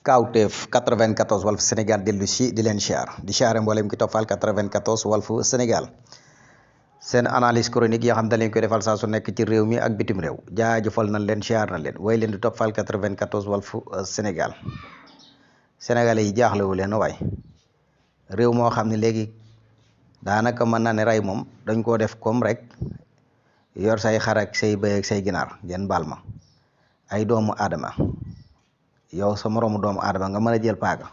Kawtef 94 Walf Sénégal dellu si di leen siyaar di siyaare mboolem ki toppal 94 Walf Sénégal seen analyse chronique yoo xam dañ leen koy defal saa su nekk ci réew mi ak bitim réew jaajëfal nañ leen siyaar nañ leen way leen di toppal 94 Walf Sénégal sénégalais yi jaaxlewu leen waay réew moo xam ne léegi daanaka mën naa ne rey moom dañ koo def comme rek yor say xar ak say bëy ak say ginaar ngeen baal ma ay doomu aadama yow sa moroomu doomu aadama nga mën a jël paaka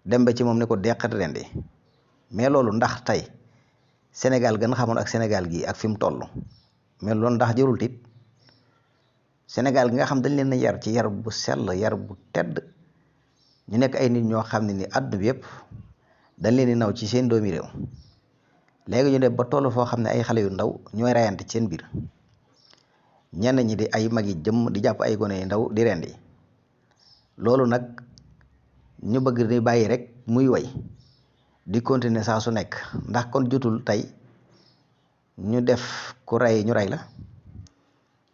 dem ba ci moom ne ko deqat rendi mais loolu ndax tey Sénégal gën xamoon ak Sénégal gi ak fi mu toll mais loolu ndax jërul tit Sénégal gi nga xam dañ leen a yar ci yar bu sell yar bu tedd ñu nekk ay nit ñoo xam ne ni àdduna bi yëpp dañ leen di naw ci seen doomi réew léegi ñu dem ba toll foo xam ne ay xale yu ndaw ñooy rayante ci seen biir ñenn ñi di ay mag yi jëm di jàpp ay gone yu ndaw di rendi loolu nag ñu bëgg di bàyyi rek muy way di continuer saa su nekk ndax kon jotul tey ñu def ku rey ñu rey la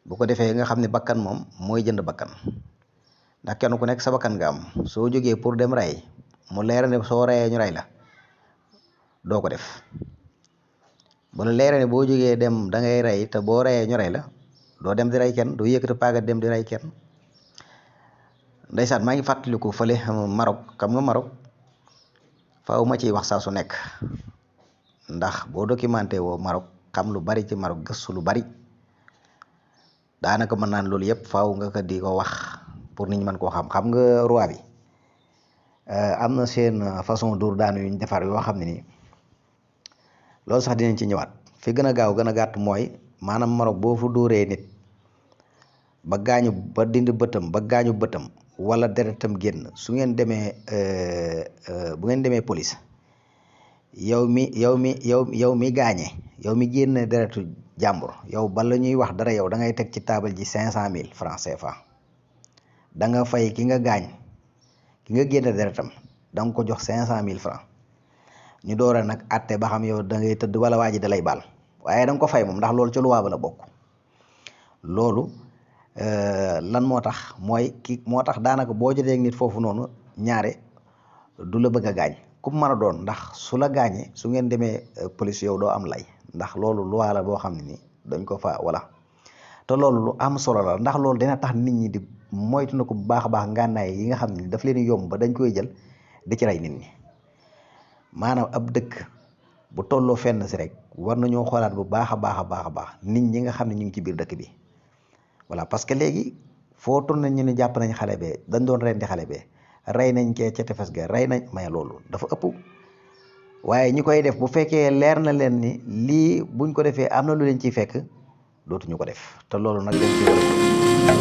bu ko defee nga xam ne bakkan moom mooy jënd bakkan ndax kenn ku nekk sa bakkan nga am soo jógee pour dem rey mu leer ne soo reyee ñu rey la doo ko def bu la leer ne boo jógee dem da ngay rey te boo reyee ñu rey la doo dem di rey kenn doo yëkkati paaga dem di rey kenn. Ndeysaan maa ngi fàttaliku fële Maroc xam nga Maroc faaw ma ciy wax saa su nekk ndax boo documenté woo Maroc xam lu bari ci Maroc gëstu lu bari daanaka mën naan loolu yëpp faaw nga ko di ko wax pour nit ñi mën koo xam nga roi bi am na seen façon dóor daanu yu ñu defar yoo xam ne nii loolu sax dinañ ci ñëwaat fi gën a gaaw gën a gàtt mooy maanaam Maroc boo fa dóoree nit ba gaañu ba dindi bëtam ba gaañu bëtam wala deretam génn su ngeen demee bu ngeen demee police yow mi gaañe yow mi génne deretu jàmbur yow bala ñuy wax dara yow da ngay teg ci taabal ji 500,000 francs CFA da nga fay ki nga gaañ ki nga génne deretam da nga ko jox 500,000 francs ñu doora nag àtte ba xam yow da ngay tëdd wala waa ji da lay baal waaye da nga ko fay moom ndax loolu ci luwaa ba la bokk loolu lan moo tax mooy moo tax daanaka boo jotee ak nit foofu noonu ñaare du la bëgg a gaañ ku mën a doon ndax su la gaañee su ngeen demee police yow doo am lay ndax loolu loi la boo xam ne ni dañ ko fa wala te loolu lu am solo la ndax loolu dina tax nit ñi di moytu na ko bu baax a baax ngànnaay yi nga xam ne daf leen yomb ba dañ koy jël di ci rey nit ñi maanaam ab dëkk bu tolloo fenn si rek war nañoo xoolaat bu baax a baax nit ñi nga xam ne ñu ngi ci biir dëkk bi. voilà parce que léegi foo tourné ñu ne jàpp nañ xale bee dañ doon rendi xale bee rey nañ kee ca tefes ga rey nañ may loolu dafa ëpp waaye ñi koy def bu fekkee leer na leen ni lii buñ ko defee am na lu leen ciy fekk dootuñu ko def te loolu nag dañ ci war a